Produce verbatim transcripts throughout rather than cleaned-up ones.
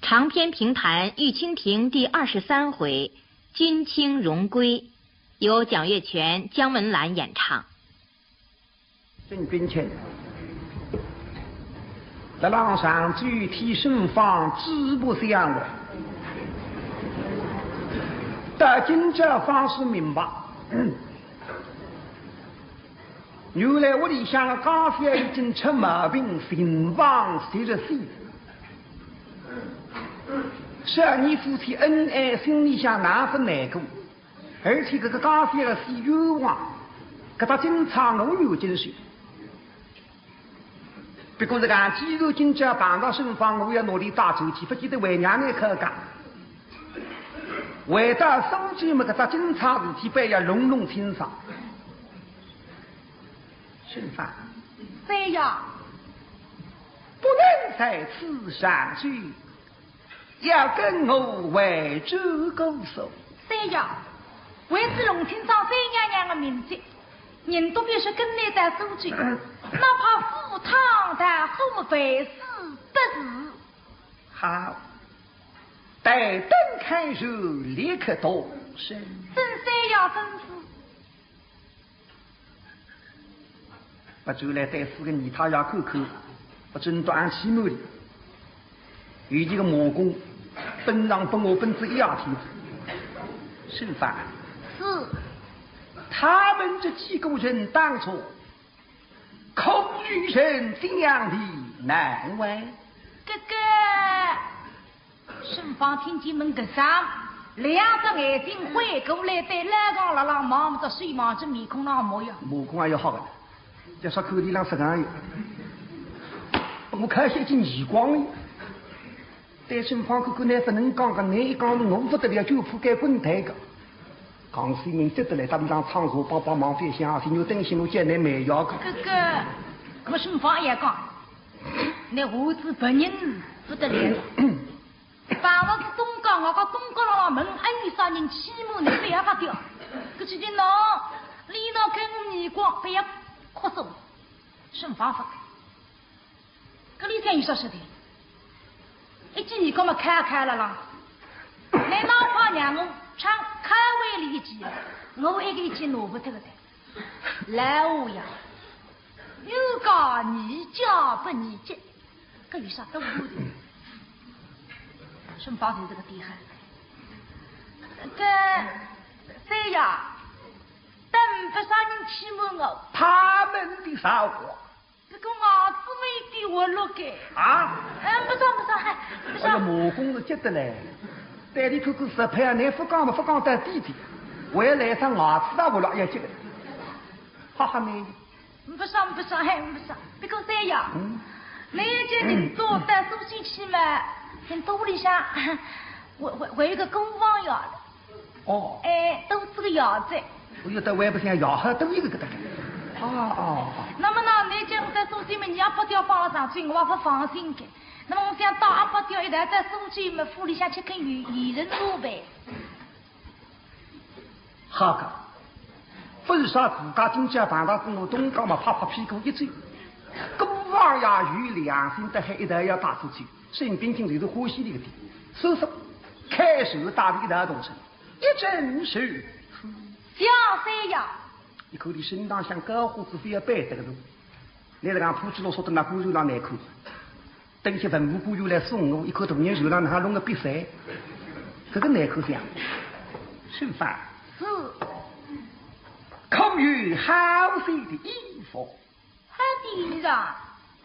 长篇评弹《玉蜻蜓》第二十三回，金青荣归，由蒋月泉、姜文兰演唱。 沈君清，辣浪上去替沈芳嘴巴相了，到今朝方始明白，原来屋里向个家小已经出毛病，情况serious。说你夫妻恩爱，心里向哪能难过？ 而且搿个家小是冤枉，搿搭警察我有精神。不过是讲，既然今朝碰到沈芳，我要拿伊带出去，勿见得会让伊好讲。回到苏州么，搿搭警察事体板要弄弄清爽。沈芳，三爷，不能在此上诉。 要跟我回转姑苏。三爷，为仔弄清爽三娘娘的面子，人都必须跟你到苏州，哪怕赴汤蹈火，万死不辞。好，待等开船，立刻动身。遵三爷吩咐。 拨转来对仔个二太爷看看，勿准到俺欺瞒伊。有几个马工，本上拨我本子一样听。沈芳，是。他们这几个人当中，可有人将你难为？哥哥。 沈芳听见问搿声，两只眼睛翻过来，对牢浪辣浪望，只手望仔面孔浪摸呀。马工也要好个，要说看伊浪实梗样，拨我看些已经耳光了。对沈芳看看，倷勿能讲个，倷一讲我勿得了，就铺盖滚蛋个。江西人急得来，搭里向唱歌，帮帮忙，翻相，心有担心，我叫倷慢摇个。哥哥，搿么沈芳也讲， 倷胡子别人勿得了。倘若是东家，我讲东家了，问阿有啥人欺瞒倷，勿要发掉。搿几天喏，俚喏，看我耳光，勿要哭诉，沈芳勿该。搿里向有啥说的？一记耳光么开开了啦。倷哪怕让我唱开胃里一记，我一个一记拿勿脱个噻。 老虎呀，有个你家不你家，搿有啥道理的？沈芳就这个厉害。搿三爷，等勿啥人欺瞒我。他们的啥话？ 搿个牙齿没得活络个。啊？嗯，勿说勿说，还勿说。哎呀，马工是急得来，对伊看看实拍啊，倷勿讲嘛，勿讲到底的，还来张牙齿啊，活络也急得。哈哈呢。勿说勿说，还勿说，不过三爷，嗯。倷要叫人多到苏州去嘛，人多里向，还还还有个姑房呀。 哦。哎，都是个伢子。我有得外婆像伢子都有个搿搭个。哦，哦，哦。那么呢，倷叫我到苏州嘛，倷阿伯爹帮了上去，我也勿放心个。那么我想到阿伯爹一道到苏州嘛，府里向去跟女，女人做呗。好个，勿是啥自家今朝碰到跟我东家嘛，拍拍屁股一走。姑房呀，有良心的，还一道要带出去。沈冰清就是欢喜这个点，所以说，开始带伊一道动身。 一阵是小三呀。一口里身上像高胡子非要背得个路，那个让铺子啰嗦的那官船浪难看，等歇文武官员来送我，一口大人船浪哪弄个比赛，这个难看相。沈芳。是。可有好些的衣服？ 好的衣裳，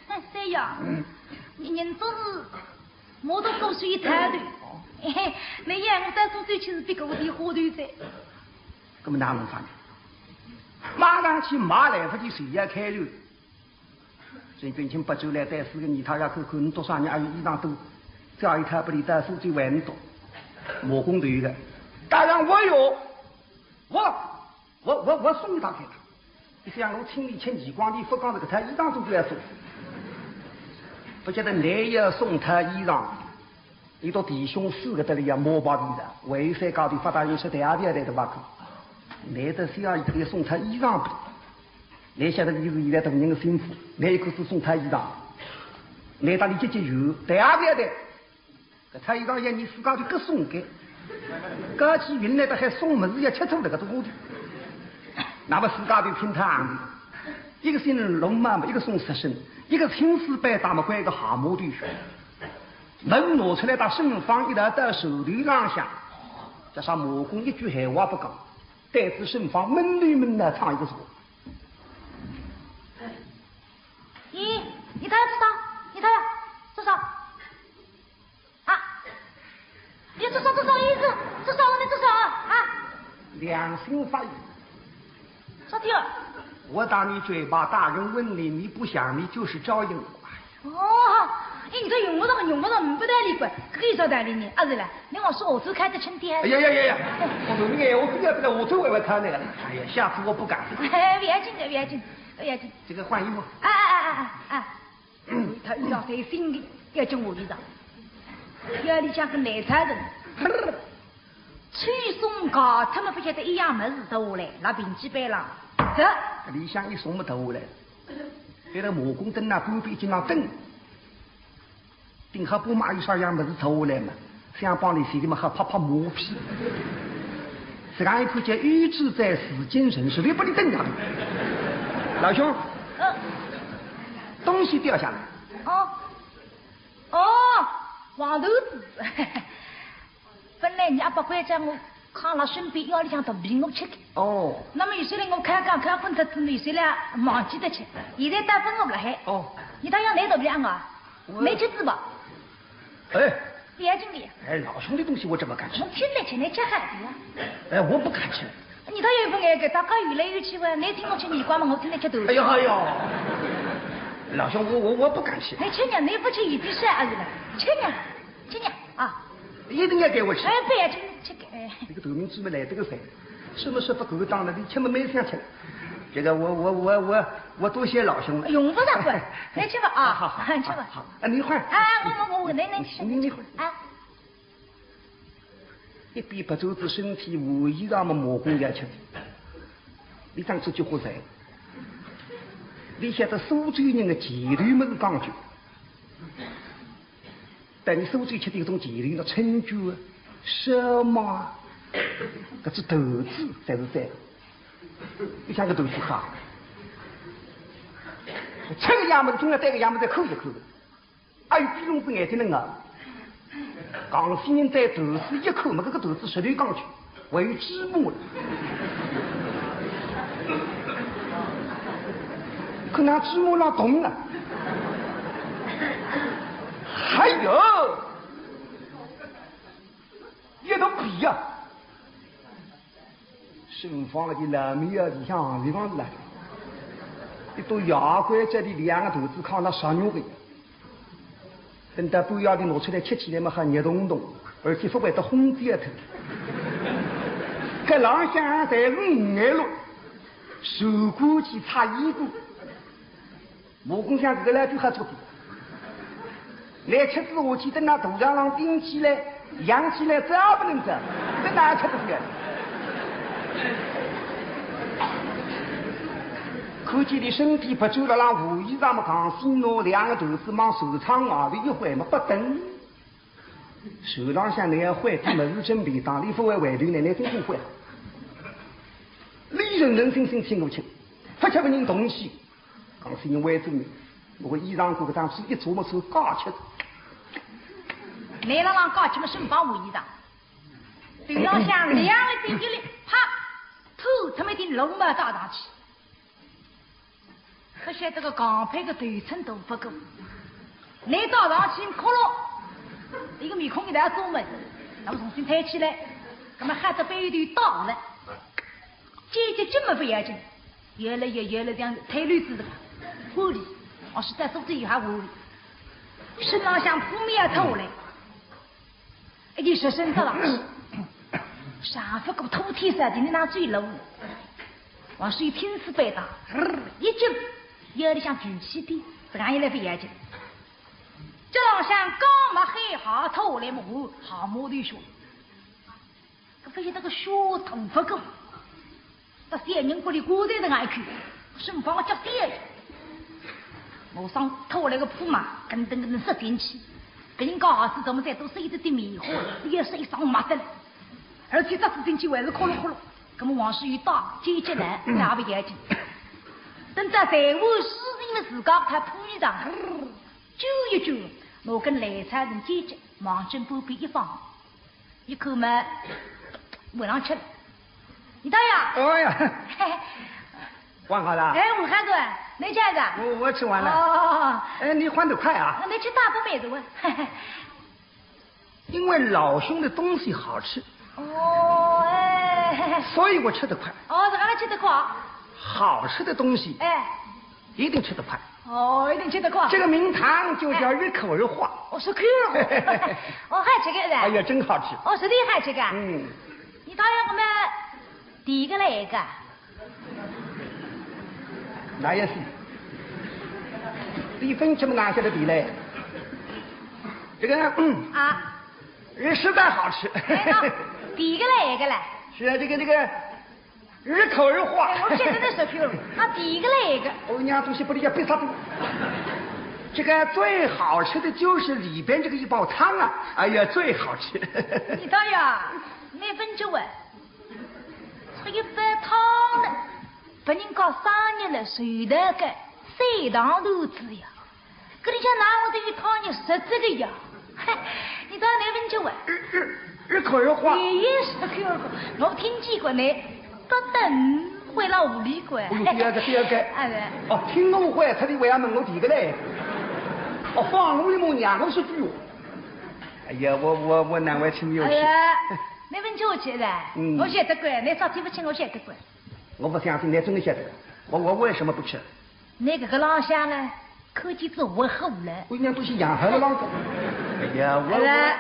哼，三爷，嗯。你人总是没得多水一套的。嘿嘿，那样我到苏州去是比个我的花头噻。那么哪能法呢？马上去买来勿及，水也开了。沈冰清拨转来带四个二太爷看看，倷多少人还有衣裳多，只要一套拨伊到苏州还呒多。马工头一个，当然我有，我 我我我送一套给他。一想我请伊吃耳光，伊勿讲搿个，他衣裳总归要送。勿晓得倷要送他衣裳，伊到弟兄四个搭里要摸把皮的，还有三家头发大人说对阿爹对的吧？倷的小姨头要送他衣裳不？倷晓得伊是现在大人的心腹，倷一口子送他衣裳，倷搭伊结结缘，对阿爹对。搿太医大爷，倷自家就搿送个，搿去云南搭还送物事要吃醋搿个多的。那么自家就听他行的，一个姓龙嘛，一个送石生，一个青丝白带嘛，关一个蛤蟆头。门拿出来，搭沈芳一道到船头浪向，叫啥马公一句闲话不讲，对仔沈芳闷头闷脑唱一个字。咦，你到底做啥？你到底做啥？ 啊，你这说这啥意思？这说我们这说啊？啊，良心发言。说对了。我当你嘴巴大人问你，你不响，你就是招应我。哦，哎，你这用不着，用不着，没不道理个，可以说道理呢，啊是了，你往说我就开得轻点。哎呀呀呀呀，我说你哎，我这个不能，我最委屈他那个了。哎呀，下次我不敢。哎，不要紧的，不要紧，不要紧。这个换衣服。哎哎哎哎哎哎。 他一到在心里要讲我一场，要里向个难产人，吹送搞他们不晓得一样么事头下来，拿平几板浪，这里向一送么头下来，对了，马公蹲那半边经常等，等好不嘛有啥样么事头下来嘛，想帮你心里嘛好拍拍马屁。自家一看见有志在事竟成，是不是不你等他？老兄，嗯。 东西掉下来。哦，哦，黄豆子。本来你阿伯关照我，扛了身边要里向肚皮我吃个。哦。那么有些人我开讲开困得子，有些人忘记得吃。现在带分我了还。哦。你倒要拿肚皮啊？我没吃子吧？哎。不要紧的。哎，老兄的东西我怎么敢吃？我听得起，你吃好的呀。哎，我不敢吃。 你倒有一副眼个，大家有来有去哇，你听我吃耳光嘛，我听你吃头。哎呀哎呀，老兄，我我我不敢吃。你吃呢，你不吃一滴水而已了，吃呢，吃呢啊！一定要给我吃。哎，不要吃，吃个，哎。这个头名字么来这个谁？什么说不够当了，你吃么没想吃。这个我我我我我多谢老兄了。用不着管，你吃吧啊，好好好，吃吧。好，啊，你换。啊，我我我我，来来吃，你你换。啊。 一边不走仔身体，无意上么马公要吃。你讲这句话噻，你晓得苏州人的前头么是讲究，但你苏州吃的一种前头的春卷啊，什么啊，搿只豆子才是在，你像个豆腐哈，吃个样么总要带个样么再看一看的。 哎，比侬子眼睛能啊！江西人对豆子一看嘛，搿个豆子实头讲究，还有芝麻了。看那芝麻那动啊！哎呦，一头皮呀！ 沈芳个老面啊，里向行里房子来，一朵牙关节里两个豆子扛了十肉个呀。等到半夜里拿出来吃起来嘛，还热咚咚，而且勿会得烘焦脱。搿浪向侪是五眼路，手过去擦衣过。 马公想搿个老头好做的，拿吃子下去，等到肚肠浪顶起来，养起来，走也不能走，等到吃不消。看见伊身体不转了，让无意上么讲，先拿两个头子往船舱外头一挥么，不等。船浪向那样坏的么事真便当，伊勿会回头呢，那真真坏。伊人人心心清我清，勿吃个人东西。 讲是因为这么，我衣裳裤搿张是一做么是假吃的。拿了让假吃么，身旁无衣裳。头浪向两个顶起来，啪，吐出么顶龙毛戴上去。可惜这个钢板个头寸都不够，拿戴上去，骷髅，一个面孔一道做么，那么重新抬起来，那么还得背后头倒了。 姐姐这么不要紧，越来越，越来这样太绿子的，无理，我是在做这一下无理，身浪向扑面而透嘞，一定是身子了，啥不过偷天杀的，你拿最漏，往水拼死背打，一进，越来像举起的，这样一来不要紧，这浪向刚没黑好透嘞么，好摸对手。 搿发现那个血淌勿够，把小人骨里骨头都挨去，身旁个脚跌，我上拖来个铺嘛，跟噔跟噔塞进去，别人家儿子怎么再多说一点点棉花，也是一双麻袋，而且这次进去还是咯咯咯咯。那么王世玉打解决了，那也不要紧。等到财务事情了，自家他铺一张，揪一揪，拿根烂草人解决，望准旁边一放，一口嘛，晚上吃了。你大爷，哎呀，嘿嘿，换好了？哎，我看过，没吃啊？我，我吃完了。哦，哎，你换得快啊。那没吃大不美的我。因为老兄的东西好吃，哦，哎，所以我吃得快。哦，这个吃得快。好吃的东西，哎，一定吃得快。哦，一定吃得快。这个名堂就叫日口而化。哦，是口儿化。哦，还吃个是吧？哎呀，真好吃。哦，是的，还吃个。嗯。你讨厌我们第一个来一个。那也是。你分什么拿下的地嘞？这个，嗯，啊，人实在好吃。哎，那第一个来一个来。是啊，这个，这个，日口而化。哎，我现在在说屁话，那第一个来一个。我娘东西不离家，别他。这个最好吃的就是里边这个一煲汤啊，哎呀，最好吃。你大爷，没分给我，吃一碗汤了，别人家生日了，谁的个，谁当炉子呀？ 搿里向哪会得有汤呢？实质个呀。嗨，你到哪问去问？日，日，日口而化。你也是口而化，我听见过呢，不等会老无理过。哎呦，第二个，第二个。哎，对。哦，听我话，他的为啥问我第一个嘞？哦，放我的么娘，我是猪。哎呀，我，我，我难为情没有事。哎呀，那问去我去的，嗯。我晓得过，你啥听不清，我晓得过。我不相信，你真的晓得。我，我为什么不吃？ 那个个浪向呢，看见只活虎了。我娘都是养好了浪个。哎呀，我，哎呀，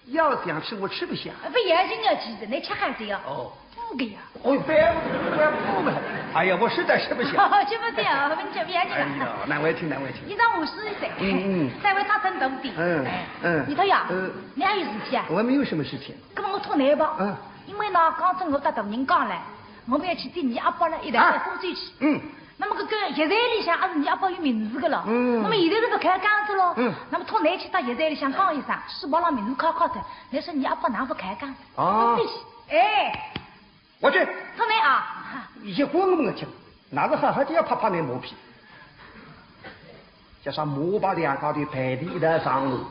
我要想吃，我吃不下。不要紧要紧的，你吃还是要？哦。补个呀。哦，不要，不要补了。哎呀，我实在吃不下。吃不下，我们吃不下去了。哎呀，难为情，难为情。你让我试一试。嗯，嗯。再为他生东西。嗯，哎，嗯。你看呀，呃，你还有事情啊？我没有什么事情。那么我托你吧。嗯。因为呢，刚正我到大人讲了，我们要去见你阿爸了，一道到苏州去。啊。嗯。 那么搿个药材里向还是你阿爸有名字个了。嗯。那么现在是勿开讲子了。嗯。那么托你去到药材里向讲一声，书包浪名字敲敲脱，你说你阿爸哪勿开讲子？啊。对不起。哎。我去。托你啊。一会儿我们去，那是好好的要拍拍你马屁。叫啥马把两家头排第一道上路，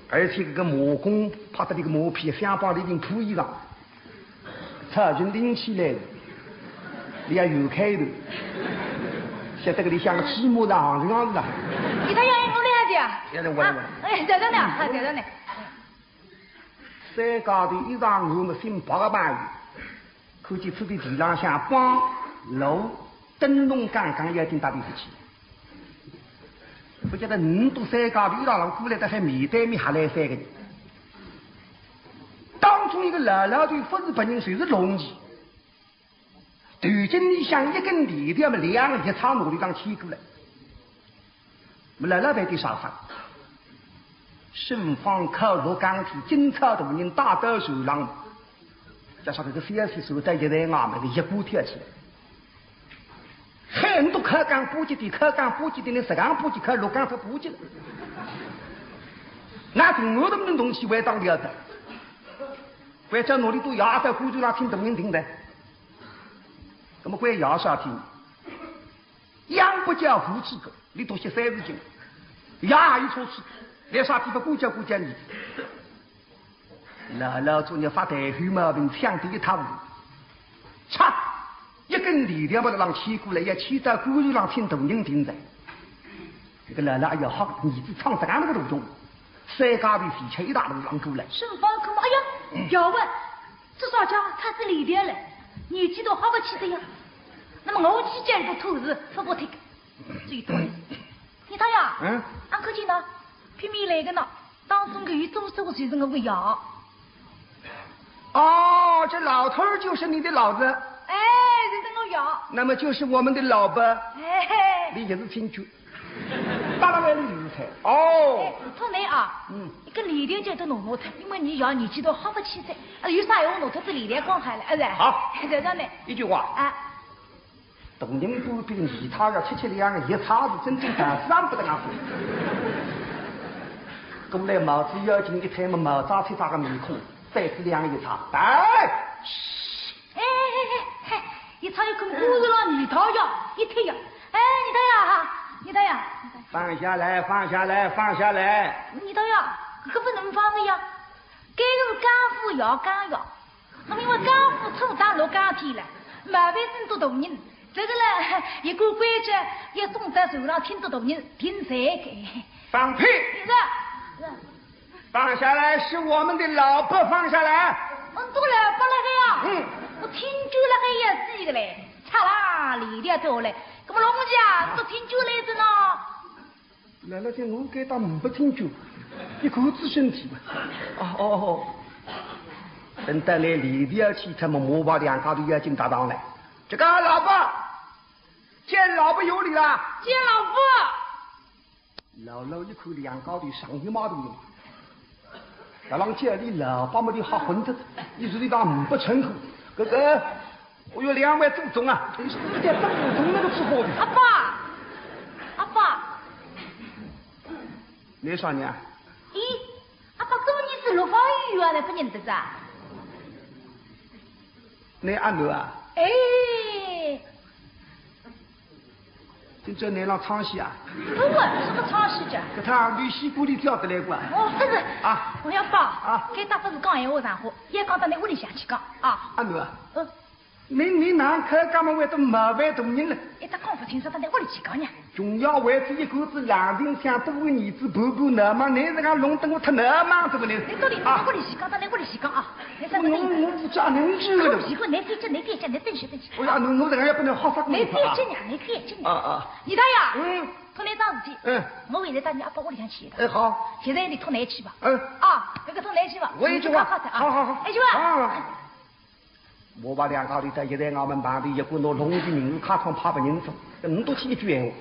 而且搿个马工拍得这个马屁，像把里顶铺衣裳。 草裙拎起来，里向有开头，晓得搿里向个芝麻是行情行情啦。你他要一个两的啊？要得，我来，我来。啊，哎，等等呢，啊，等等呢。三家头一上路么，新跑个朋友，看见此地地浪向光路灯笼刚刚要紧搭里头去。 不晓得五到三家头一道浪过来，得还面对面还来三个人。当中一个老老头，不是别人，就是龙旗。头颈里向一根链条么，两个一叉拿里浪牵过来。么老老板的啥法？顺丰靠落港天，今朝大人带到船浪，加上搿个消息传到一台外面，一股跳起来。 很多靠港补给的，靠港补给的，那实梗补给，靠落港头补给了。那从我们的东西会当了的，关照哪里都要在古城上听懂人听的。那么关要啥听？养不教父之过，你都写三字经，也有错处，连啥地方顾家顾家你。 老老做人发呆后毛病，想得一塌糊涂。嚓，一根链条把他浪牵过来，要牵到官船浪请大人定罪。这个老老哎呀，好，儿子唱得那个途中，三家头齐吃一大路浪过来。顺丰看嘛，哎呀，要问，这啥家他是链条了，年纪都好不起的呀。那么我去见个头是说不听，最多。你看呀，嗯，俺看见呢，拼命来个呢。 当中个有多少个就是我个爷。哦，这老头儿就是你的老子。哎，就是我爷。那么就是我们的老伯。哎。你也是亲戚。当然了，你是亲。哦。哎，托你啊，嗯。一个链条就都弄弄脱，因为你爷年纪都好不起噻，啊，有啥闲话弄脱这链条讲好了，哎，是。好。就这样的。一句话。啊。 大人不比你他要吃吃两个一叉子，真正的上不得了。来帽子要紧一推嘛，毛扎七扎个面孔，再次两个一插，哎！哎哎哎哎，一插一看，果然了，二道呀，一推呀，哎，二道呀，二道呀，放下来，放下来，放下来！二道呀，搿勿能放个呀，该个是奸夫要奸呀。 那么因为奸夫出斩落奸天了，冒犯真多大人，这个呢，一个规矩，要送到船上请多大人定罪的。放屁！是，是。放下来，是我们的老婆，放下来。我都老婆了个呀。嗯。我亲舅了还要死个嘞，嚓啦，里头头嘞，那么弄家都亲舅来着呢。 来了，叫我该打呒不听究，一口子身体嘛。哦哦哦，等到来里头去，他们摸把两家头要紧搭档来。这个老婆，见老婆有礼啦。见老婆。老老一口两家头上一码头嘛。 大郎见俚老爸么的好混的，一直的当呒不称呼。哥哥，我有两位祖宗啊，你是在当祖宗那个时候的。阿爸，阿爸。你啥人啊？咦，阿爸，做你是陆宝玉啊，那不认得噻？你阿囡啊？哎。 今朝拿了唱戏啊？不过，什么唱戏讲？搿趟绿西瓜里跳得来过啊？哦，不是。啊？我要报。啊？该搭勿是讲闲话场化，也讲到你屋里向去讲啊。阿囡啊，嗯。你，你哪能开讲么会得冒犯大人呢？一搭讲勿清爽，到你屋里去讲呀。穷要为仔一口子冷静想，多个儿子婆婆那么，你这个弄得我太那么怎么呢？你到底到你屋里去讲，到你屋里去讲啊。你我，我不讲能去的。我不喜欢，你别讲，你别讲，你等歇，等歇。哎呀，我，我这个也不能好发脾气啊。你别讲呀，你别讲呀。啊，啊。 二大爷，嗯。托你桩事体，嗯。我现在到你阿爸屋里向去一趟。哎，好。现在你托你去吧。嗯。啊，搿个托你去吧。我也去吧。你去看看啊。好，好，好。哎，去吧。啊。我把两家头在现在俺们办的一个拿弄的名字卡上怕不认识，你都听一句闲话。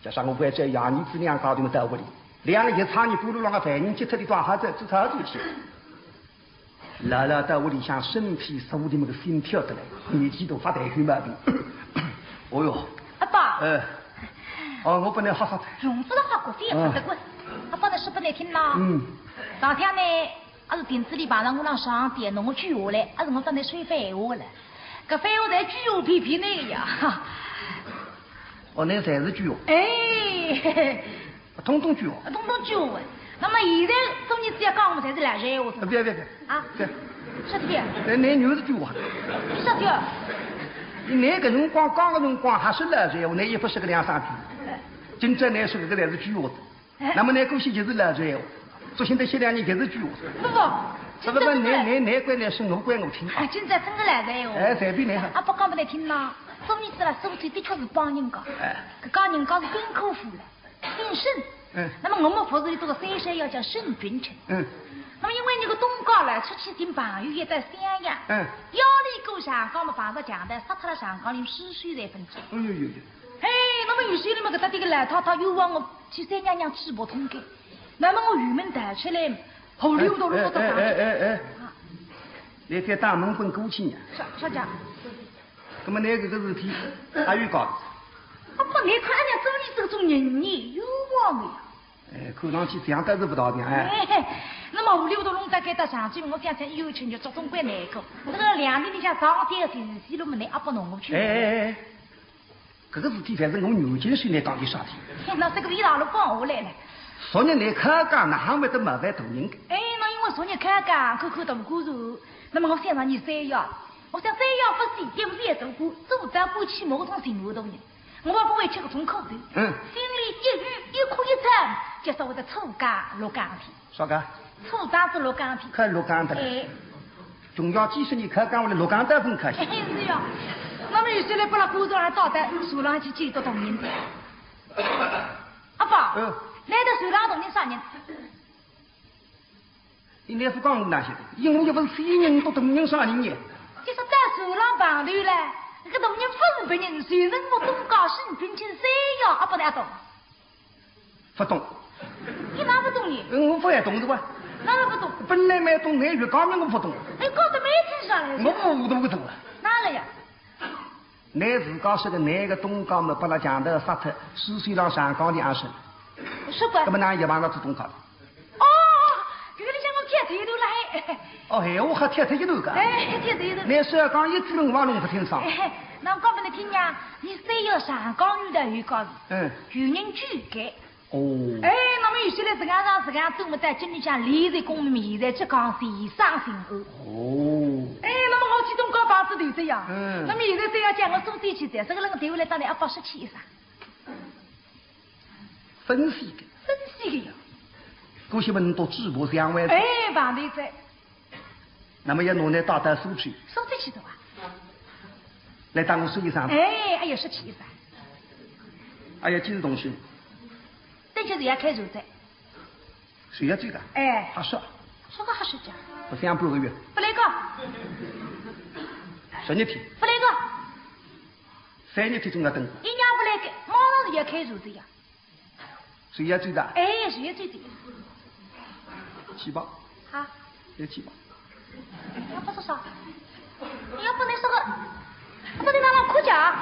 加上我关照爷儿子两家头么到屋里，两个一差，你不如让个犯人接脱的抓好仔，这才出去。 老老到屋里向身体缩得么个心跳得来，年纪大发代谢毛病。哦哟。阿爸。哎。哦，我本来好好的。用不着好过，非要不得过。嗯。阿爸，那是不能听啦。嗯。昨天呢，阿是亭子里碰着我那上吊，拿我救下来，阿是我刚才说反话了。搿反话侪举我皮皮那个呀。哦，那才是举哦。哎，嘿嘿。 统统救我。统统救我。那么现在做你只要讲我才是烂人，我说。啊，不要，不要，不要。啊？不要。说的呀。那，那女儿是救我。说的呀。你那个辰光讲个辰光还是烂人，我那也不是个两三句。今朝那是个来是救我的。哎。那么那过去就是烂人，做现在歇两年就是救我。不不，不不不，今朝真的那，那，那怪那是我怪我听啊。哎，今朝真的烂人哦。哎，随便你哈。啊，不讲不来听啦。做你只了，说的的确是帮人家。哎。搿家人家是辛苦苦了。 姓沈。嗯。那么我们府子里这个三山要叫沈君臣。嗯。那么因为那个东家来出去寻朋友也在襄阳，嗯。要了一个上江嘛，碰着强盗，杀脱了上江人，尸首在分家。哎呦呦呦。嘿，那么有些人嘛，搿搭这个老太太又往我去三娘娘去不通的，那么我辕门逃出来嘛，后来我都弄到哎，哎，哎，哎，哎。啊。你在大门关过去呢。啥，啥讲？ 那么那个个事体，还有讲。啊，不，你看人家周女士这种人呢，冤枉的呀。哎，看上去这样倒是不大的，哎。哎，那么无理我都弄到该搭上去，我想想以后成就这种怪难过。这个两年里向上天是西路门的阿不弄我去。哎，哎，哎，这个事体反正我牛金水来讲给啥的。那这个一道路放下来了。昨日你看讲，哪还会得冒犯大人的？哎，那因为昨日看讲，看看大官人，那么我想让你这样。 我想再要不死，也不是也做官，做到官去某种程度的人。我不会吃搿种苦头。嗯。心里一郁一苦一沉，就所谓的出家落甘甜。啥个？出家是落甘甜。看落甘的。哎。穷要几十年，看甘我的落甘的分开。哎，是呀。那么有些人不拉工作而到的，手上去接着动人的。阿爸，嗯。来的手上动人啥人？ 你乃是讲我那些，因为我也不是仙人，都同人啥人呢？就是在手上碰头了，那个同人不是别人，谁能够东家沈君臣谁呀？啊，不大懂。不懂。你哪不懂呢？嗯，我不也懂的吧？哪个不懂？本来没懂，那越讲呢，我不懂。哎，搞得没听上来。我不懂不懂了。哪个呀？ 乃自家说个，乃个东家么，拨拉强盗杀脱，尸首浪上江的阿是？是个。那么哪一帮子东家的？前头了嘿。哦，闲话还贴脱一段个。哎，贴脱一段。倷说讲一句闲话弄勿清爽。哎，那我讲拨倷听呀，倷三爷上江头有告示，嗯。有人举监。哦。哎，那么有些人自家上自家做么在京里向立在功名，现在浙江先生心安。哦。哎，那么我去东家房子头子呀。嗯。那么现在三爷叫我送进去，这个人对我来讲呢，要不说起一声。 分析个。分析个呀。搿些问到主播相关。哎，碰头哉。那么要拿倷带到苏州。苏州去做啊？来搭我说一声。哎，哎呀，说起一声。哎呀，金同学。等歇就要开除哉。谁要走的？哎。还说。说个还说讲。勿想半个月。勿来个。十日天。勿来个。 三日天总要等。一娘勿来个，马上就要开除的呀。谁要走的？哎，谁要走的？去吧。啊？要去吧。要不说啥？要不倷说个，要不倷拿我哭讲，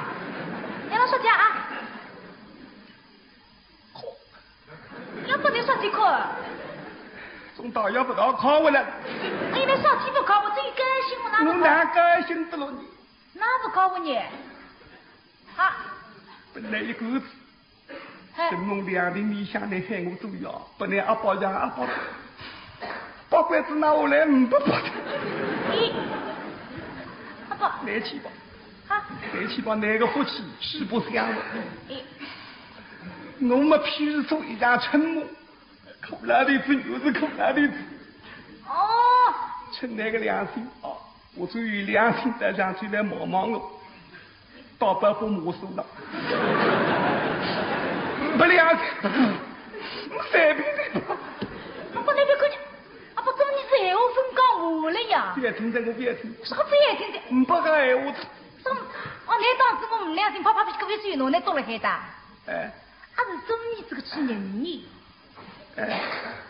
倷拿说讲啊。 要不倷说几口？从大学不到考回来。哎，倷说几不考，我最高兴，我哪不考？我哪高兴得了你？哪不考我呢？啊？本来一个字，哎。等侬两年里向来喊我做呀，本来阿宝呀阿宝，八关子拿下来五百八。咦，阿宝。来去吧。啊？来去吧，那个福气是不香了。咦。 我没譬如做一家春梦，苦老头子又是苦老头子。哦。趁那个良心啊，我终于良心在上去来望望我，大伯不魔术了。不良心，随便的。阿宝，倷覅看见，阿宝，做么倷是闲话勿讲话了呀？覅听这个，覅听。啥个覅听的？呒不个闲话。怎么？哦，倷当时我没良心，啪啪啪，搿位水弄倷做了黑的。哎。 阿是中意这个吃人呢。哎。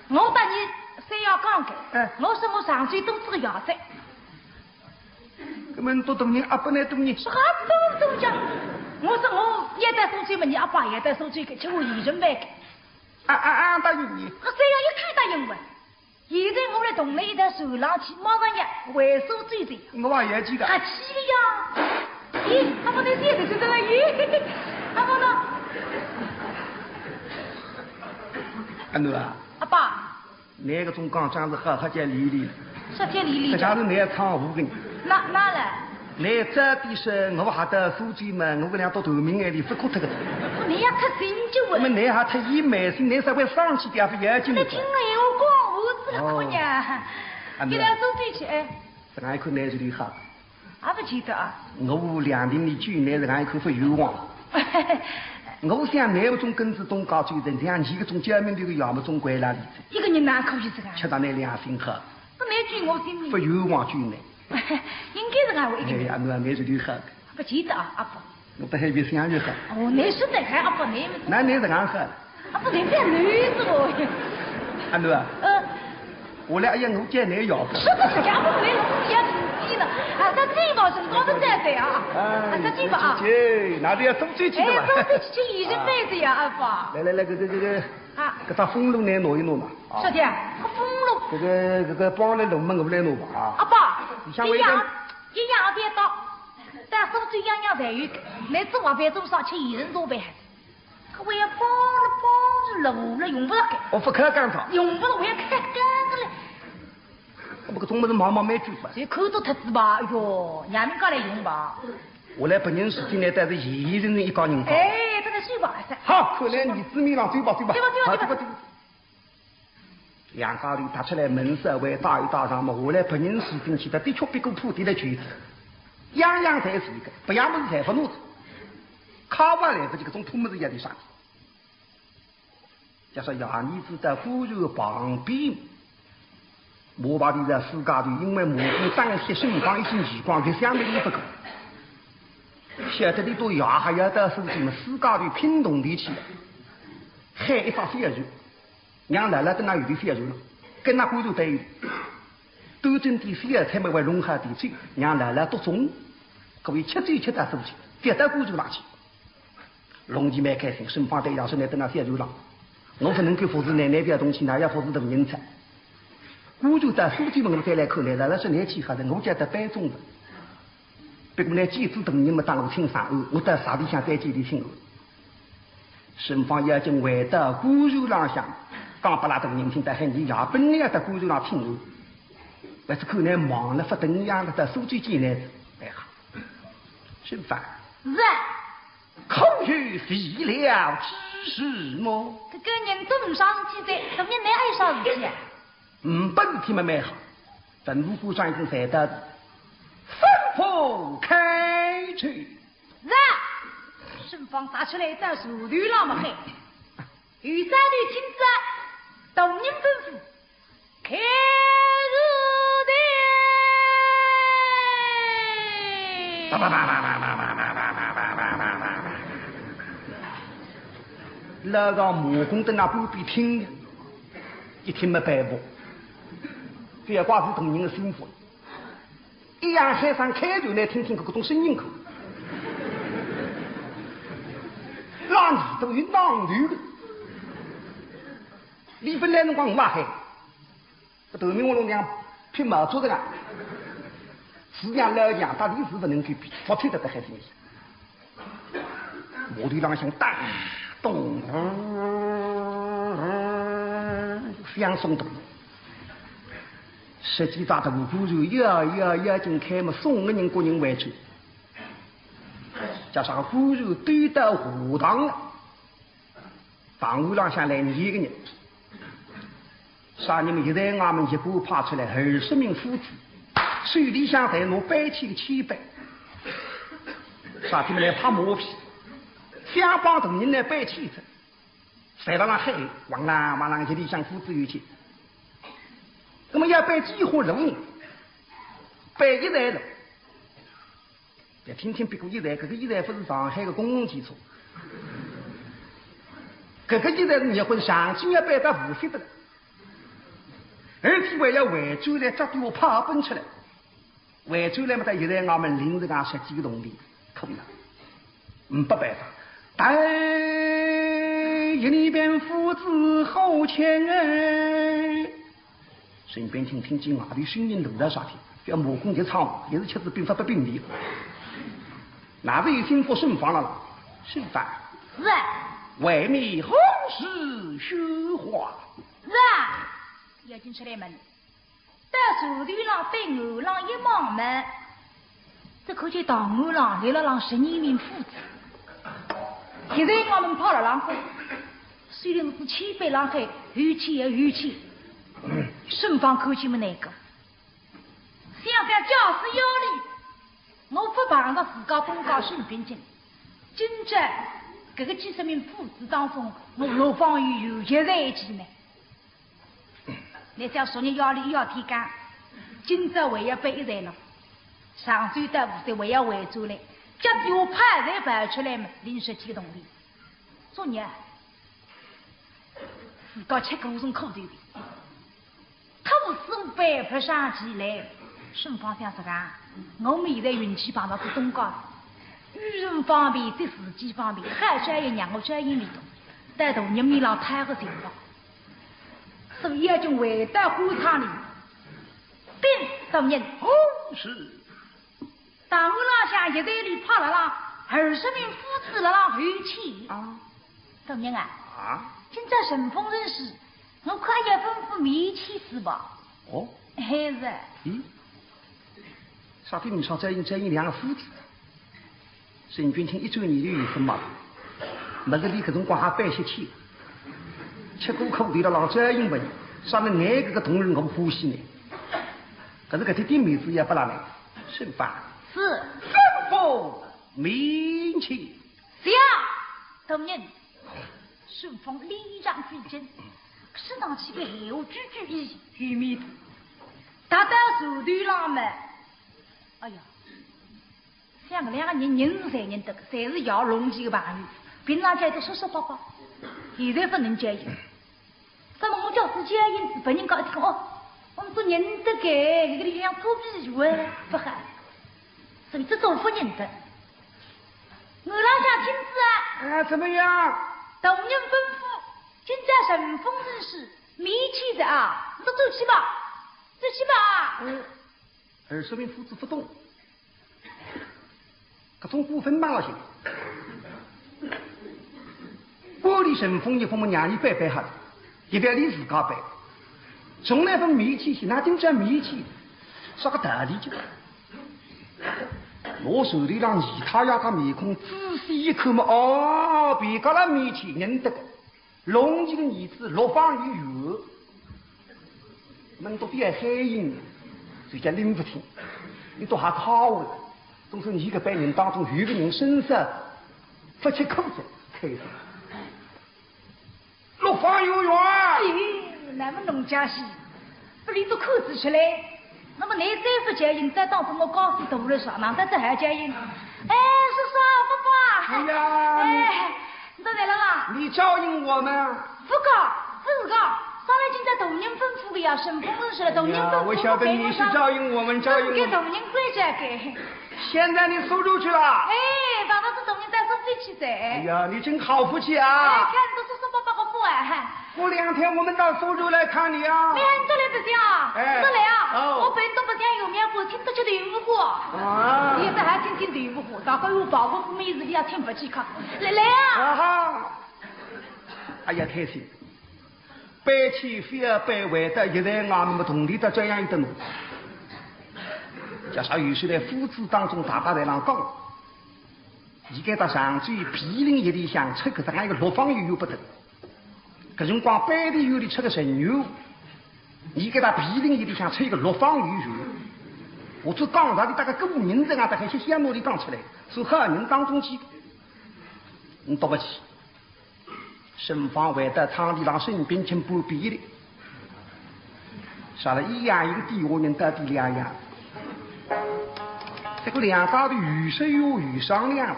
我搭倷三爷讲个，哎。我说我上去多吃个药材。搿么多大人阿不能多呢？啥多多讲？我说我也在苏州嘛，倷阿爸也在苏州个，吃我一人饭个。啊啊啊，答应你。搿三爷一口答应我。 现在我来同倷一道船浪去，马上要回苏州去。我也要去的。客气的呀。咦，阿宝，倷现在就在那，咦，阿宝呢？阿囡啊，阿爸。倷搿种讲讲是好好叫丽丽。啥叫丽丽？搿家是倷唱舞的。哪，哪来？ 倷早点说，我还到苏州嘛，我搿两道头名眼里勿哭脱个。倷要太心急了。那么倷还太一满心，倷稍微生气点勿要紧的。倷听我闲话讲，我是个姑娘。哦。啊，倷到苏州去，哎。搿样一看倷是厉害。也勿见得啊。我两年里救倷，搿样一看勿冤枉。我想倷搿种跟仔东家走，人家倷搿种救命的个，要么总归哪里去。一个人哪可以这样？吃到倷良心好。 不难救我性命。勿冤枉救倷。应该是俺为哎，阿囡啊，倷是厉害个。勿见得啊，阿宝。我不还比想厉害。哦，倷是厉害，阿宝，倷。那倷是俺害。阿宝，倷别累死我。阿囡啊。呃。我来，哎呀，我见倷要不。是的，是的，阿宝，倷弄不要生气了。啊，咱这一把是高的在在啊。哎，啊，咱这一把啊。去，去，那就要送出去的嘛。哎，送出去，去，一人背着呀，阿宝。来来来，这这这个，啊。搿只风炉拿一拿嘛。 啊。是的，搿风炉。搿个，搿个帮了龙门我来弄吧，啊。阿爸，里向有一样，一样别倒，但是最样样侪有个，倷做王饭做上吃一人做饭，搿我也帮了，帮了，炉了用勿着个。我勿开干草。用勿着，我也开干个嘞。搿么搿种物事毛毛蛮贵吧？就看到脱仔吧，哎哟，让人家来用吧。我来拨人事体呢，但是一人一家人家。哎，这个水吧，是。好，看来你子面上走吧，走吧。走吧，走吧，好，走吧。走吧，走吧。 两家头踏出来门稍微搭一搭上嘛，下来别人住进去，他的确比过铺地的去，样样侪是一个，别样物事侪勿弄，开发来勿及，搿种破物事也得上。假说爷儿子在夫人旁边，我把你在世界头，因为母亲当时身旁一身奇光，就想着你不够。晓得你都爷还要到苏州嘛，世界头拼动力去了，喊一发小船。 让老老等那有点小船了，跟那官船对游，端正点小菜么为弄好点酒，让老老多种，各位吃酒吃到苏州，覅到官船浪去。龙吉蛮开心，身旁对爷说：“倷等那小船浪，我勿能够服侍奶奶覅动气，哪要服侍大人哉？”我就到书记门口再来看来了，那是来去好的，我叫到班中的。不过呢，见仔大人么当我请上岸，我到啥地方再见俚请安。沈芳要紧回到官船浪向，讲拨拉大人听得很，你爷本来要到官船浪请安，但是看来忙了，勿等样了，到苏州见来，哎呀，沈芳。是啊。可有未了之事么？搿个人都没啥事体的，怎么没碍啥事体啊？ 嗯，本事体嘛蛮好，文武官长已经侪到，吩咐开出。是啊，沈芳踏出来到船头浪么嘿，有啥事体请大人吩咐，开船哉。那个马公登啊，旁边听，一听没办法，覅怪是大人的心腹。 一样喊声开船来听听搿种声音看。那里头有浪头的。俚本来辰光我也喊，搿头面我弄两匹毛做这个，是讲老讲，到底是不能够比，服帖得得还是你。 码头浪向当咚，响松动。十几只大货船要要要紧开么，送个人个人回去，加上货船都到河塘了，塘岸浪向来廿个人。 啥人么？现在俺们一共派出来二十名夫子，手里向侪拿板契的契约，啥人么来拍马屁，想帮大人来板契子，侪辣辣喊，汪啦汪啦，一里向夫子有去。那么要板几化人，板一代了。 别听听别个一代，搿个一代勿是上海个公共汽车，搿个一代是结婚相亲要板到无锡的了。而且还要回转来，这对我跑奔出来，回转来嘛，到现在俺们临时讲十几个铜钿，可以了，嗯，没办法。但一里边夫子好钱哎。 沈边卿听见外头声音大到啥体，要马公一唱，也是吃仔兵法不兵的。那位心腹沈芳了啦，沈芳。是啊。外面何事喧哗？是啊，要紧出来问。到船头浪对岸浪一望么， 只看见塘岸浪立了浪十二名夫子。现在我们跑了浪过，虽然是千百浪海，有气也有气。沈芳看见么难过，想想假使要哩，我勿碰着自家东家沈边卿，今朝搿个几十名夫子当中，我何方有有节在一起呢？ 你想昨日夜里一夜天光，今朝还要板一站了，上晝到无锡还要回转来，脚底下跑侪跑出来么，临时提动力。昨日啊，自家吃过重苦头的，可是我板勿上去来。沈芳想啥个啊？我们现在运气碰到是东家，语言方面，这时机方面，好招也让我招也没动，到大人面浪讨个情况。 所以要紧回到官舱里，禀大人。哦，是。塘岸浪向一站里跑了啦，二十名夫子了啦，候去。啊。大人啊，啊？今朝顺风顺水，我看也吩咐面去是吧？哦。还是。咦？啥体面上再有再有两个夫子？ 沈君清一转念头有数嘛，么个俚搿辰光还板些气，吃过苦头了，老早因为啥呢？眼搿个铜钿我欢喜呢，可是搿点点面子也勿拿来，是吧？是。吩咐面去。是啊，大人。顺风脸上飞针，身上起个闲话句句一语迷途，踏到船头浪么，哎呀， 像搿两个人，人是侪认得个，侪是爷龙旗个朋友，平常间都说说八八，现在勿能交友。那么我叫是交友，别人家一听哦，我们都认得个，搿个力量做比喻啊，勿好。所以这种勿认得。我老想亲自啊。啊，怎么样？大人吩咐，今朝顺风顺水，面去的啊，你都走去吧。去吧。嗯，二叔命夫子勿动，搿种过分蛮了些。屋里顺风一风么让伊摆摆好，一般伊自家摆。从来勿面前些，哪能叫面前？啥个道理就？我手里浪其他呀，他面孔仔细一看嘛，哦，别个了面前认得个。 龙旗个儿子陆放有冤，门都比较黑影，就叫拎勿清。伊都还靠我，总是伊搿班人当中有个人身上勿吃苦头，开心。陆放有冤！咦，那么农家戏，不离都看仔出来。 那么侬再勿叫应，再当做我告诉大人说，哪能再还叫应？哎，叔叔，伯伯啊！哎呀，哎，你到来了吗？你照应我们啊？不告，不是告，上来今朝大人吩咐的呀，顺风顺水了，大人吩咐。哎呀，我晓得你是照应我们，照应我们。给大人跪着给。现在你苏州去了？哎，爸爸是大人带苏州去噻。哎呀，你真好福气啊！哎，看你都叔叔伯伯个福哎。 过两天我们到苏州来看你啊。哎，你到来不讲啊？哎。到来啊？哦。我本都不讲有面不听得吃豆腐火。啊。现在还听听豆腐火，大概有包括没事也听不起看。来，来啊。啊哈。哎呀，开心。搬迁非要搬回到现在俺们同里的这样一个路。加上有时在夫子当中大家在那讲，伊该到常州毗邻一里向出个这样一个陆放有冤不得。 搿辰光，班里有里出个人员，伊搿搭毗邻一里向出一个陆放有冤。我只讲道理，大概个人在外头还是想拿伊讲出来，是好人当中去。你对不起，顺风回到仓里让孙膑请半边的。 啥了一样一个底下人到底两样。这个两家头有说有有商量，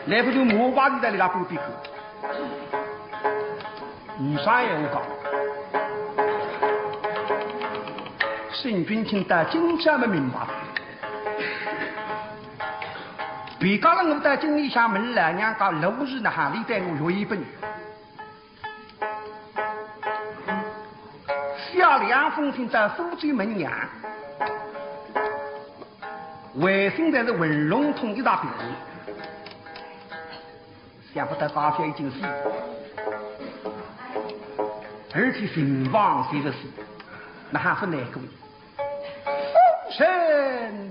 来不就莫把你在里拉半边去。你啥也不讲，孙膑听到今朝么明白了。别家了我到京里向问老娘家，老是那喊你带我学一本。 写两封信到苏州问娘，回信侪是文龙统一大笔，想不到家小已经死，而且情况就是，那还是难过。夫人。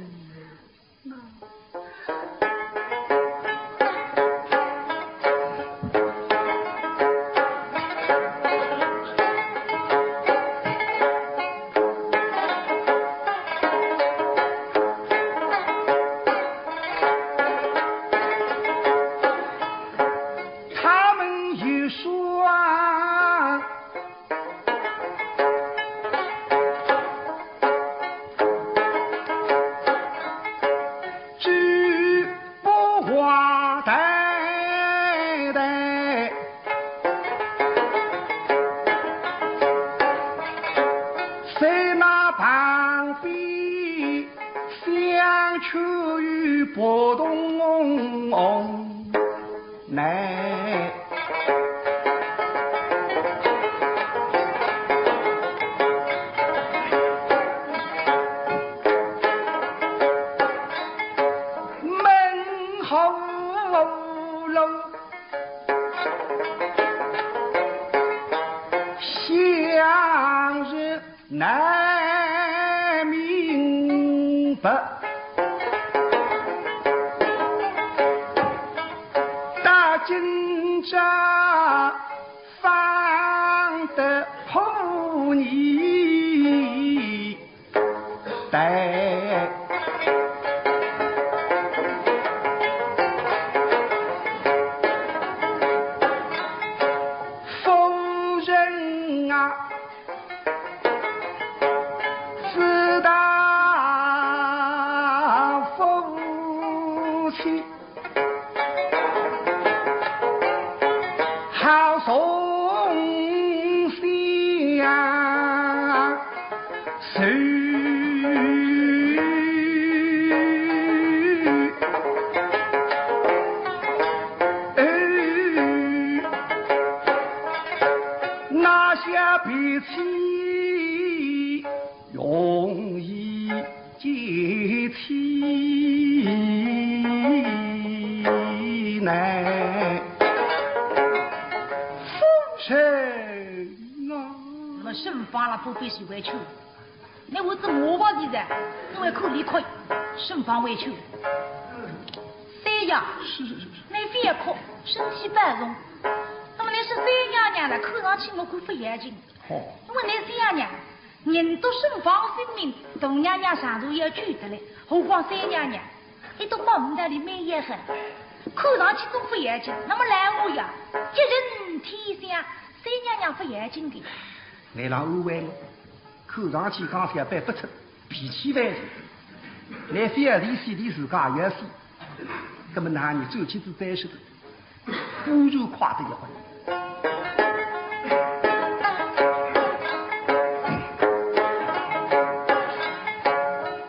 他们一说啊， 举步华台台，在那旁边相劝与不同。 来，门后楼，向日 南明北，大今朝方得破泥台。 夫人啊，自当服气，好从心啊。 谁拿下脾气？容易见妻难夫人啊。那么沈芳了不必是委屈，那我怎么办的噻？因为口里亏，沈芳委屈。三爷，是是是是。你覅哭，身体保重。那么你是三娘娘了，看上去我看不要紧。哦。因为你三娘娘 人都沈芳性命，大娘娘上头要救得来，何况三娘娘，一到帮唔到里面也很，看上去总不要紧。那么来我呀，一人天下，三娘娘不要紧的。你让安慰我，看上去讲小白不出，脾气万分，你非要离死离自家也死，那么那你做妻子再说的。 忽然快得一回。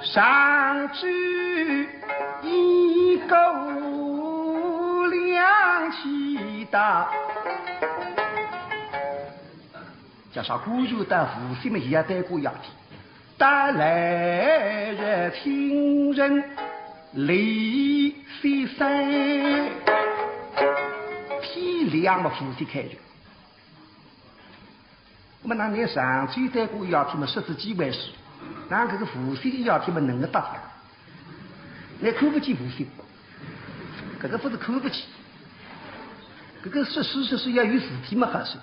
上去一个两起大，叫啥忽然到无锡么也要带过夜的。 带来的亲人李先生，天亮么无锡开去。那么那你上去带过夜去么，说是几回事？那搿个无锡个夜天么能个搭讲？你看不起无锡，搿个不是看不起，搿个说是说是要有事体么好说。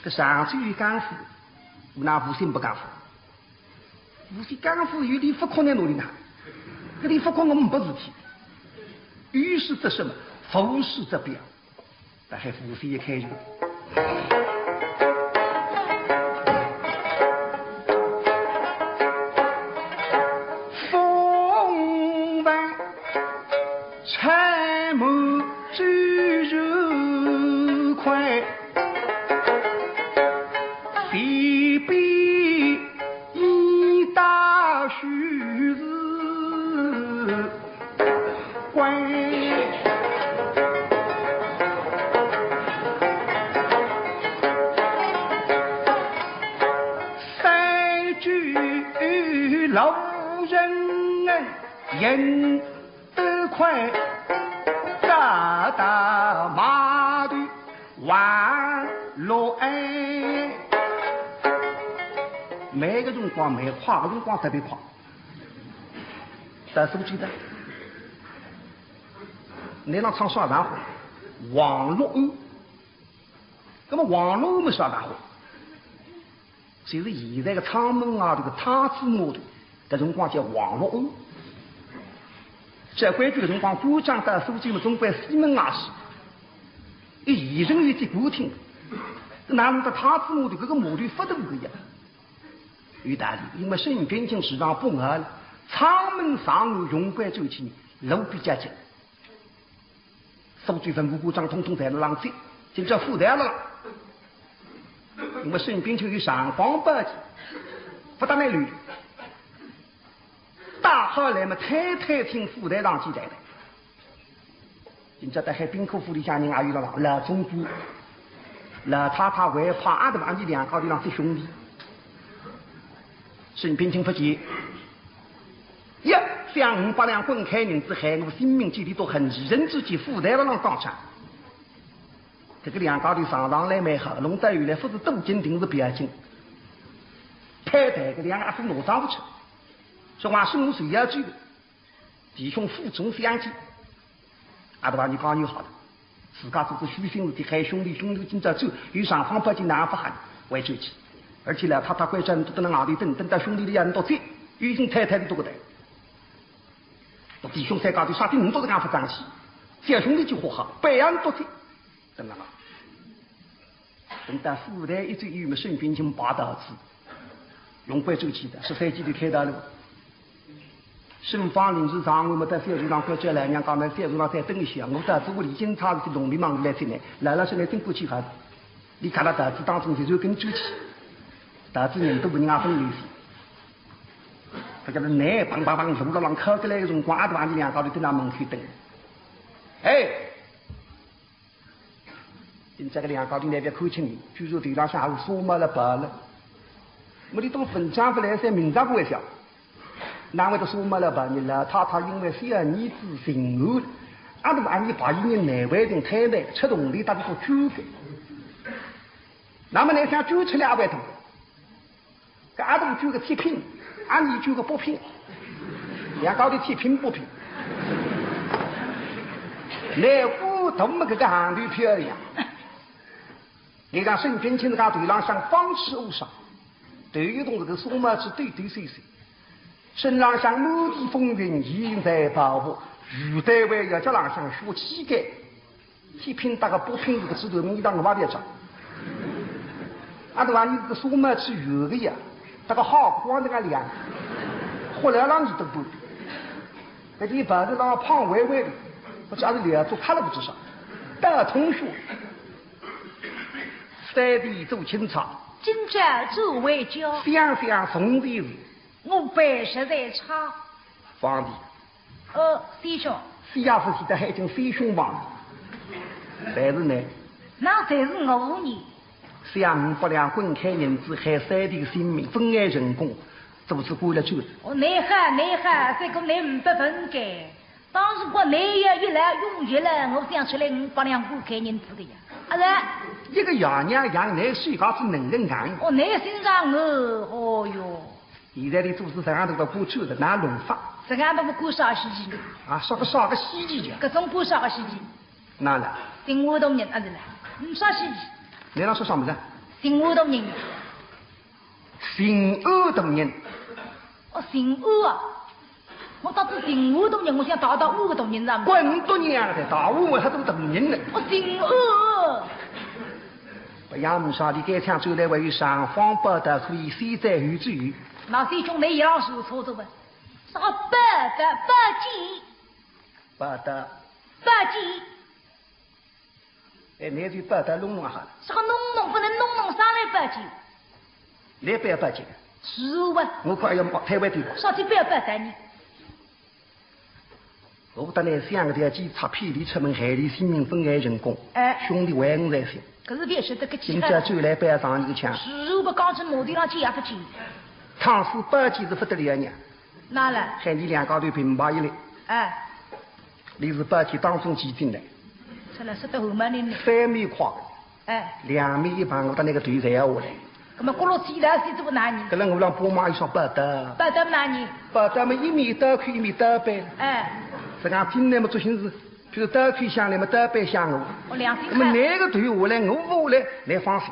搿上去有讲法，那无锡不讲法。 无锡讲法有点不可能哪里呢？搿点不可能没事体。有事则说么，无事则表。大概无锡一开始，风帆 柴门走如快，地边一大须是官。三句老人言 得快，大大码头望落岸。慢个辰光慢，快个辰光特别快。大家晓得，侬讲啥上海话？望落岸。那么望落岸么啥上海话？ 就是现在个阊门外头个太子码头，搿辰光叫望落岸。照规矩个辰光，官船到苏州么，总归西门外去。伊现成有只官厅，哪能到太子码头？搿个码头勿大个呀。有道理，因为沈冰清时常不外了，阊门上岸用关转去，路比较近。 苏州文武官长统统在那浪接，今朝赴台了啦。因为沈冰清有尚方宝剑，勿打蛮乱。打好来么，推推进赴台上去来的。今朝在海滨客府里向人也有了啦，老总管、老太太、外婆阿头阿姨两家头浪接兄弟。沈冰清勿急， 呀，想五百两滚开银子害我性命几钿都恨，一人之计赴台勿浪当差。搿个两家头上上来蛮好，弄到后来勿是多金定是勿要紧，派台个两阿哥拿账勿出，说话是我谁要去的，弟兄负重相见。 阿头阿姨讲有好了，自家做做虚心事体，害兄弟，兄弟今朝走，有尚方宝剑哪勿喊，回转去。而且呢，太太关照倷笃等辣外头等，等到兄弟里向倷笃走，有请太太倷笃个台。弟兄三家头啥体倷笃是讲勿争气，小兄弟就好好，不要倷笃走，等辣外。 等到赴台一走，有么沈冰清摆道子，用关转去的，十三记头开道了。沈芳临时上岸么，到小船浪关照老娘讲，倷小船浪再等一歇，我到仔屋里进差事体，弄里忙里来进来，老老实实等过去好。伊讲了道子当中就就跟转去，道子人都勿人家分离些。大家的奶砰砰砰路了浪敲过来个辰光，阿头阿姨两家头蹲辣门口等。哎， 今朝个两家头难得看清伊，据说头浪向还有纱帽了白了。么俚当文章勿来三，明朝勿会写。难为得苏妈老板呢，老太太因为小儿子寻死，阿拉阿姨白衣人难为情，太太出动力搭俚做捐个。那么倷想捐出来阿会得？搿阿东捐个七品，阿二捐个八品，两家头七品八品。难怪大么搿个行头漂亮。 你看沈君清搿个头浪向方尺乌纱，头一筒搿个纱帽子抖抖搿搿，身浪向满地风云，现在跑步，于台湾要脚浪向学膝盖，七品搭个八品搿个指头面上我也别着。阿对伐？你搿个纱帽子圆个呀，搭个好光搿个亮，后来让你都不，搿点跑得浪胖歪歪的，我这还是两只看了不至少，大同学。 三弟做钦差，今朝做回家。想想从前事，我辈实在差。皇帝，呃，弟兄，非也勿是的，还叫弟兄皇帝。但是呢，那才是我呢。想五百两滚开银子，害三弟性命，分害成功，做仔官了去了。哦，你好，你好，这个你唔不分该。 当时我奶也一来用一来，我想出来五百两五开银子的呀。啊是？一个爷娘养奶水家子能能干。哦，奶心肠哦，哦哟。现在的做事实上都到过去的，哪弄法？实上都不过啥稀奇的。啊，啥个啥个稀奇呀？各种过啥个稀奇。哪了？顶下头人啊是了，嗯，啥稀奇？你那说啥么子？顶下头人。 寻死个人。哦，寻死啊！我到底寻死个人，我想逃到死个人上面。滚多娘的，逃死还是个人呢？哦，寻死！不要么说，你该抢出来还有尚方宝刀可以先斩后奏。那些兄弟也要说错着吧？啥宝刀？宝剑。宝刀。宝剑。 哎，你就把它弄弄好了。啥个弄弄？不能弄弄上来报警。你不要报警。是啊。我快要跑台湾地了。啥体不要报警呢？我当然想个条计，拆骗你出门，害你性命，分害成功。哎。兄弟为我在先。可是别说这个今朝转来不要上一个枪。是啊，不刚才马路上见也不见。倘使报警是不得了呢。哪了？害你两家头并排一来。哎。 你是宝剑当中取进来。出来说得后门里呢。三面跨过，哎。两面一旁，我搭那个头才要下来。那么过了起来是怎么拿呢？搿能我让爸妈一双宝刀。宝刀拿呢？宝刀嘛，一面刀口，一面刀背。哎。实梗进来嘛，作兴是，譬如刀口向来嘛，刀背向我。我良心看。那么哪个头下来，我勿下来，你放心。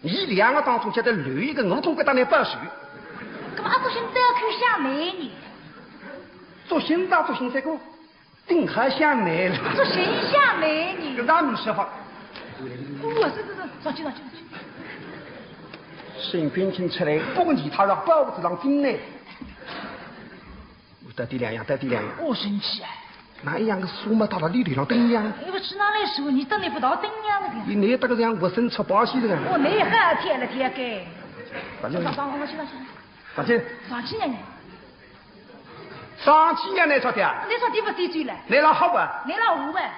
你两个当中叫他留一个，我总归搭你报仇。搿么阿作兴刀口向哪呢？作兴大作兴这个，顶好向哪了。作兴向哪呢？搿哪能说法？我是这个，上去上去上去。沈君清出来，不问其他，让包子上进来。 我到底两样，到底两样。我生气啊！哪一样个书嘛，到了你头上顶样？我不知哪来说，你真的不到顶样的。你那个像我生出把戏的人。我那还天了天该。反正上上上去上去。反正上去呀你。上去呀，你说的啊？你说的不对嘴了。你老好吧？你老五呗。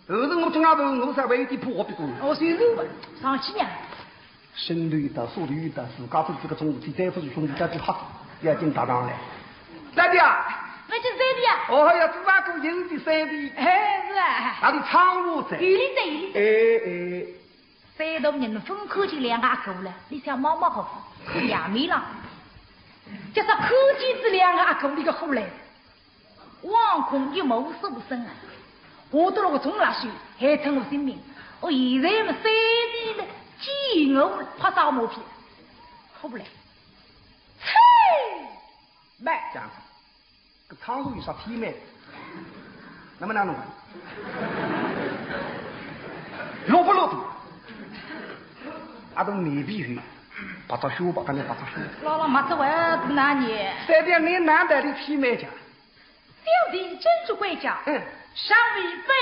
后头我总要问我稍微有点破壁过。我随手吧，上去呀。 伸头一刀，缩头一刀，自家做这个中午，再不是兄弟，再去哈，要紧搭上来。三弟啊！那就三弟啊！哦呀，做啥个人的三弟？哎，是啊。哪里唱我在？有理在，有理在。哎，哎。三大人分开就两个阿哥了，你想妈妈好，两面浪。就是看见这两个阿哥，你个火来。 惶恐一无所生啊，我得了个重辣手，害脱我性命。我现在么三弟呢，见我拍啥马屁，好不来？嘿，慢，这样子，搿汤水有啥体面？那么哪弄？落不落的？阿都没必要，把他修吧，赶紧把他修。老老妈子，我要哪里？三弟，你难得的体面讲。 小弟真是回家，嗯。尚未拜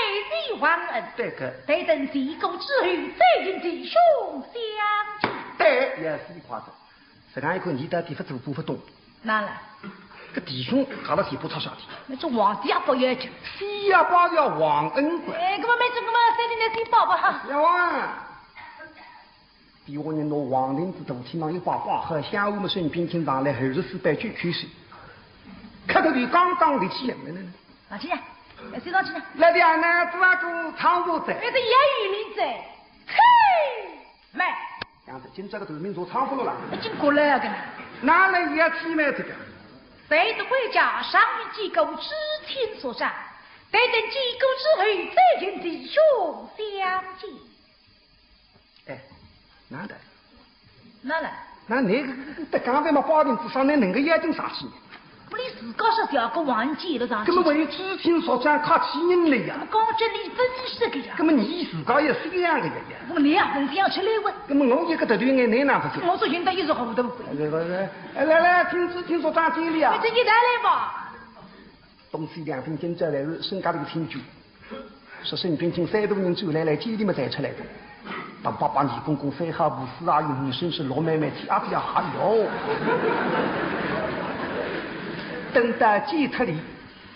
见皇恩。对个。待等谢过之后，再与弟兄相见。对，也是一块子。实梗一看，你到底勿做勿懂。哪了？搿弟兄搞了是不差啥的。那这皇帝也不要紧。是呀，包要皇恩个。哎，搿么没这个嘛，三弟来先报吧哈。要啊。底下人拿黄绫子大厅浪一挂，挂好香案么，沈冰清上来，二十四拜九叩首，磕头就刚刚立起来了。上去呀，哎，谁上去呢？来的啊，那这个唱歌仔。哎，这也有名字。嘿，来。这样子，今朝个头名做唱歌了啦。已经过来了，跟你。哪能也体面这个？谁的回家，上面几个知青所长，待等几个之后，再请弟兄相见。 哎，哪的？哪了？那那个，这刚才嘛，八点之上，那能个眼睛啥事呢？不，你自家说小个忘记了上去。根本为知青所长，客气人了呀。那么刚才你真是个呀。那么你自家也是这样的呀。那么你也很想出来问。那么我一个头对眼，你哪不是？我说现在也是糊涂。哎，来来来，听知青所长经历啊。那这你来来吧。 东西两厅间再来是沈家头个亲眷，说沈冰清三大人转来，来见礼么才出来的。当爸爸二公公三好婆四阿姨，五婶是六妹妹，七阿姐还有。等到见脱礼，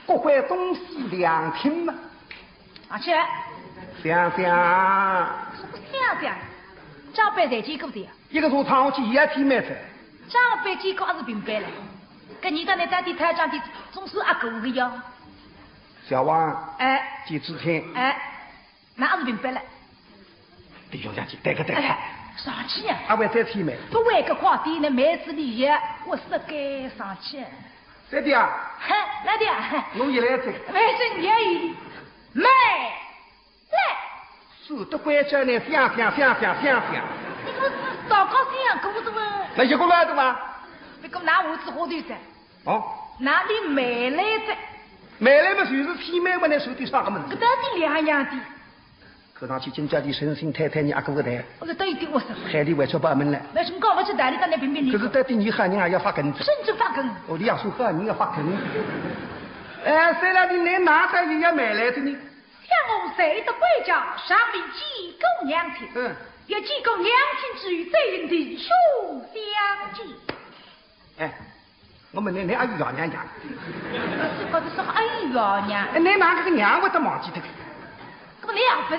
各回东西两厅嘛。啊，去。想想。什么想想？长辈侪见过的呀。 一个做唱戏也体面噻。长辈见过还是平辈了，跟你到那到底太长的，总是阿哥个呀。小王，哎，见知青，哎，那还是平辈了。弟兄相见，对个对个。哎，上去呀。阿会再体面。不会个快点，那妹子里也，我是该上去。对的呀。嗨，来的呀。我也来这个。妹子，你也有，妹。 来。是的，关照呢，想想想想想想。你可是早告诉我过的嘛。那一个来的嘛。那个拿我子火对噻。哦。哪里没来的？没来嘛，就是体面嘛，那手里啥个门子？搿到底两样的。看上去今朝的沈姓太太，你阿哥个台。我说到底我说。海里外出把门来。为什么搞不出道理，在那评评理？可是到底你喊人还要发梗子。甚至发梗。哦，你要说喊人要发梗。哎，虽然你那哪个也要买来的呢？ 想我谁的回家，上面见过娘亲，嗯。也见过娘亲之后，再与弟兄相见。哎，我问你，你阿有爷娘呀？是，搿是阿有爷娘。哎，你哪个娘我都忘记脱个。搿么你也勿想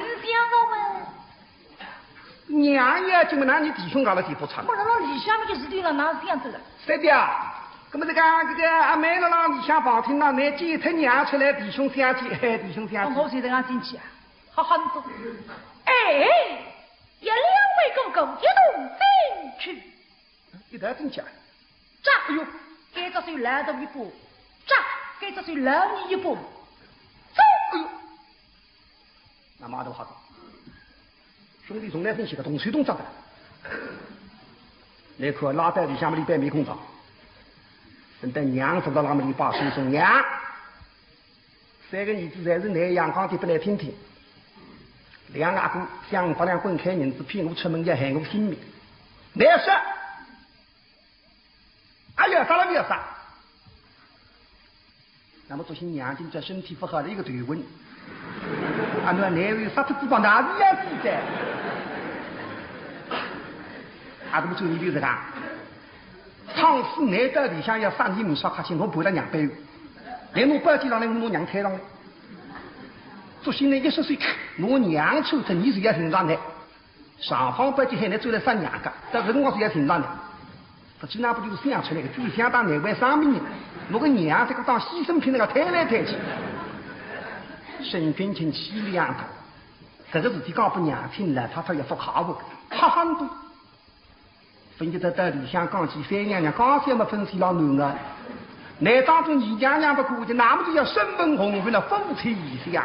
我问？ 娘呀，怎么拿你弟兄搞了地不差？我辣浪里向么就是对了，哪是这样子的？对的呀，那么这个这个阿妹辣浪里向旁听了，你见脱娘出来，弟兄相见，嘿，弟兄相见。我我现在刚进去啊，好好的。哎，也两位哥哥一同进去。一道进去啊？ 扎！哎呦，该只手拉着一把，扎！该只手拉你一把，走！哎呦，那妈都吓到，兄弟从来不是个动手动脚的。那可拉到里向么里边没空着，等到娘走到那么里把手松，娘，三个儿子侪是那样讲的，不来听听。两个阿哥想八两滚开银子骗我出门要害我性命，难说。 哎呀，啥了没有啥？那么做新娘今朝身体不好了，一个头昏。啊，那难为杀脱脂肪，哪里样子的？啊，这么做你就是讲，倘使难到里向要杀你，没啥客气，我陪了娘背。连我背起上来，我娘推上来。做新娘一说说，我娘抽着你是要寻上来。 上方不就喊你转来杀娘家，但是我是要寻上的。实际上不就是想出来个，就想当难为生病人，我个娘这个当牺牲品那个推来推去。沈君清气力洋大，这个事体讲拨娘听了，他他也不靠谱，哈哈多。分析得到里向讲起三娘娘，刚才么分析了囡儿，难当中二娘娘不顾及，那么就要生分红分了夫妻相。